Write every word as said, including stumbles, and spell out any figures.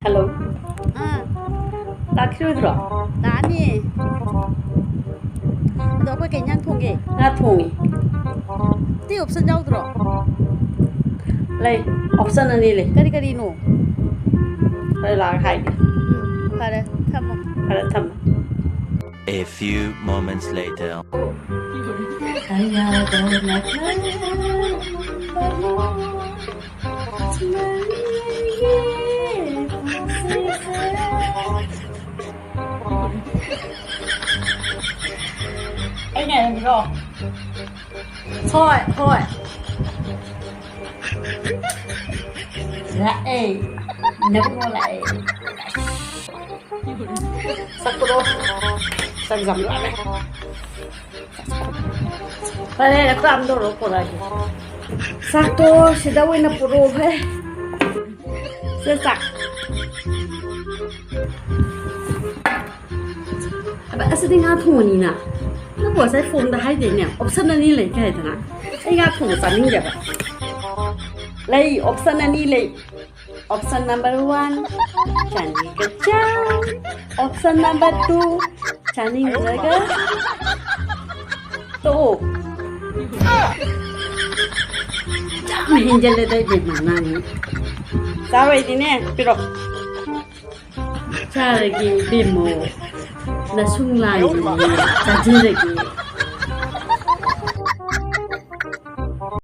Hello. ꯑꯥ꯫ ꯂꯥꯛꯈꯤꯔꯣꯏꯗ꯭ꯔꯣ? ꯂꯥꯛꯑꯅꯤ꯫ ꯑꯗꯣ ꯑꯩꯈꯣꯏ ꯀꯩ ꯏꯟꯖꯥꯡ ꯊꯣꯡꯒꯦ? ꯉꯥ ꯊꯣꯡꯉꯤ꯫ ꯑꯇꯩ option ꯌꯥꯎꯗ꯭ꯔꯣ? ꯂꯩ, option ꯑꯅꯤ ꯂꯩ꯫ ꯀꯔꯤ ꯀꯔꯤꯅꯣ? ꯍꯣꯔꯦꯟ ꯂꯥꯛꯑꯒ ꯍꯥꯏꯒꯦ꯫ ꯎꯝ, ꯐꯔꯦ, ꯊꯝꯃꯣ꯫ ꯐꯔꯦ, ꯊꯝꯃꯣ꯫ A few moments later. ꯑꯩꯅ ꯍꯥꯏꯕ꯭ꯔꯣ? ꯍꯣꯏ, ꯍꯣꯏ꯫ ꯂꯥꯛꯑꯦ꯫ ꯅꯕꯨꯡꯉꯣ ꯂꯥꯛꯑꯦ꯫ ꯁꯛꯄꯗꯣ꯫ ꯁꯛ ꯌꯥꯝ ꯂꯥꯛꯑꯦ꯫ ꯐꯔꯦ, ꯑꯩꯈꯣꯏ ꯑꯝ ꯇꯧꯔꯣ, ꯄꯨꯔꯛꯑꯒꯦ꯫ ꯆꯥꯛꯇꯣ ꯁꯤꯗ ꯑꯣꯏꯅ ꯄꯨꯔꯛꯑꯣ, ꯍꯦ꯫ ꯁꯦ, ꯆꯥꯛ꯫ ꯑꯕ, ꯑꯁꯤꯗꯤ ꯉꯥ ꯊꯣꯡꯕꯅꯤꯅ꯫ ꯅꯪꯕꯨ ꯉꯁꯥꯏ phoneꯗ ꯍꯥꯏꯗꯦꯅꯦ, option ꯑꯅꯤ ꯂꯩ ꯀꯥꯏꯗꯅ꯫ ꯑꯩ ꯉꯥ ꯊꯣꯡꯕ ꯆꯥꯅꯤꯡꯗꯦꯕ꯫ ꯂꯩ, option ꯑꯅꯤ ꯂꯩ꯫ Option number one, ꯆꯥꯅꯤꯡꯉꯒ ꯆꯥꯎ꯫ Option number two, ꯆꯥꯅꯤꯡꯗ꯭ꯔꯒ ꯇꯣꯛꯑꯣ꯫ ꯌꯥꯝ ꯍꯦꯟꯖꯜꯂꯦꯗ ꯏꯕꯦꯝꯃ ꯅꯪ꯫ ꯆꯥꯔꯣꯏꯗꯤꯅꯦ, ꯄꯤꯔꯣ꯫ ꯆꯥꯔꯒꯦ ꯏꯕꯦꯝꯃꯣ꯫ ꯅꯁꯨꯡ ꯂꯥꯡꯗꯅꯅꯦ, ꯆꯥꯖꯔꯒꯦ꯫